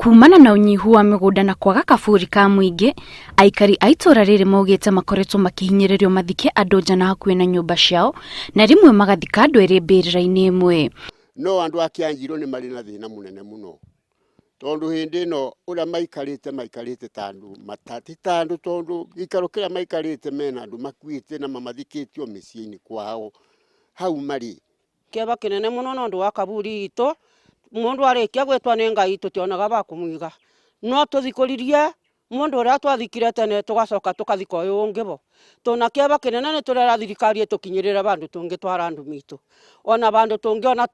Kumana na ũnyihu wa mĩgũnda na kwaga kaburi ka mũingĩ, aikari a itũra rĩrĩ maugĩte makoretwo makĩhinyĩrĩrio mathike andũ nja na hakuhĩ na nyũmba ciao, na rĩmwe magathika andũ erĩ mbĩrĩra-inĩ ĩmwe. No andũ a Kĩanjirũ nĩ marĩ na thĩna mũnene mũno, tondũ hĩndĩ ĩno ũrĩa maikarĩte maikarĩte ta andũ ti ta andũ tondũ gĩikaro kĩrĩa maikarĩte mena andũ makuĩte na mamathikĩte o mĩciĩ-inĩ kwao hau marĩ. Kĩeva kĩnene mũno nĩ ũndũ wa kaburi itũ, mũndũ arĩkia gwĩtwa nĩ Ngai tũtionaga ba kũmũiga. No tũthikũririe mũndũ ũrĩa twathikire tene tũgacoka tũkathika ũyũ ũngĩ bo. Twĩna kĩeva kĩnene nĩ tũrera thirikari ĩtũkinyĩrĩre vandũ tũngĩtwara andũ mitũ. Ona vandũ tũngĩona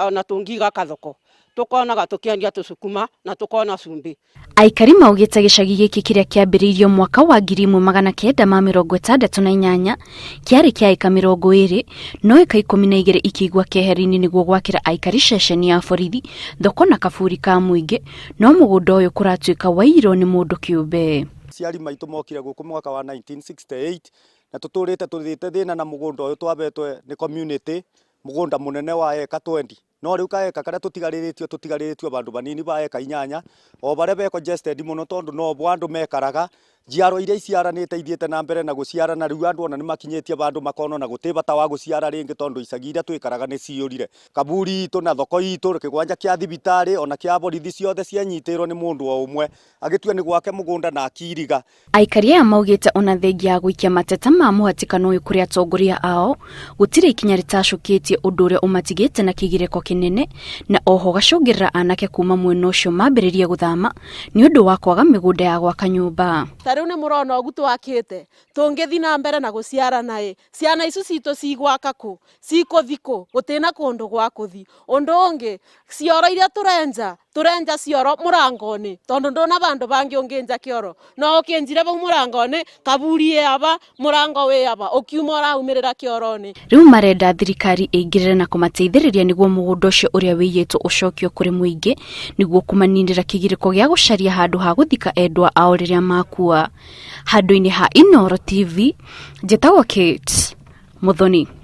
ona tũngiga kathoko, tũkonaga tũkĩendia tũcukuma na tũkona cumbĩ. Aikari maugĩte gĩcagi gĩkĩ kĩrĩa kĩambĩrĩirio mwaka wa 1968 kĩarĩ kĩa ĩka 20 no ĩka 12 ikĩigua keheri-inĩ nĩguo gwakĩra aikari ceceni ya borithi, thoko na kaburi ka mũingĩ, no mũgũnda ũyũ kũratuĩka waiyirwo nĩ mũndũ kĩũmbe. Aciari maitũ mokire gũkũ mwaka wa 1968 na tũtũrĩte tũthiĩte thĩna na mũgũnda ũyũ twabetwe nĩ community, mũgũnda mũnene wa eka 20. No rĩu kaeka karĩa tũtigarĩrĩtio tũtigarĩrĩtio bandũ banini ba eka inyanya, o barĩa be congested mũno tondũ nobo andũ mekaraga, njiarwa iria iciaranĩte ithiĩte na mbere na gũciarana rĩu andũ ona nĩmakinyĩtie bandũ makona ona gũtĩ bata wa gũciara rĩngĩ tondũ icagi iria twĩkaraga nĩciyũrire. Kaburi itũ na thoko itũ, kĩgwanja kĩa thibitarĩ ona kĩa borithi ciothe cienyitĩirwo nĩ mũndũ o ũmwe agĩtua nĩ gwake mũgũnda na akiriga. Aikari aya maugĩte ona thengia ya gũikia mateta ma mũhatĩkano ũyũ kũrĩ atongoria ao, gũtirĩ ikinya rĩtacũkĩtie ũndũ ũrĩa ũmatigĩte na kĩgirĩko kĩnene na oho gacũngĩrĩra anake kuma mwena ũcio mambĩrĩrie gũthama nĩ ũndũ wa kwaga mĩgũnda ya gwaka nyũmba. Ta rĩu nĩ mũrona ũguo twakĩte, tũngĩthiĩ na mbere na gũciarana ĩ, ciana icu citũ cigwaka kũ? Cikũthi kũ? Gũtĩna kũndũ gwa kũthi. Ũndũ ũngĩ, cioro iria tũrenja, tũrenja cioro mũrango-inĩ, tondũ ndũna vandũ vangĩ ũngĩnja kĩoro. No ũkĩnjire vau mũrango-inĩ, kaburi ĩ ava, mũrango wĩ ava, ũkiuma ũraumĩrĩra kĩoro-inĩ. Rĩu marenda thirikari ĩingĩrĩre na kũmateithĩrĩria nĩguo mũgũnda ũcio ũrĩa wĩiyĩtwo ũcokio kũrĩ mũingĩ nĩguo kũmaninĩra kĩgirĩko gĩa gũcaria handũ ha gũthika endwa ao rĩrĩa makua. Handũ-inĩ ha Inooro TV, njĩtagwo Kate Muthoni.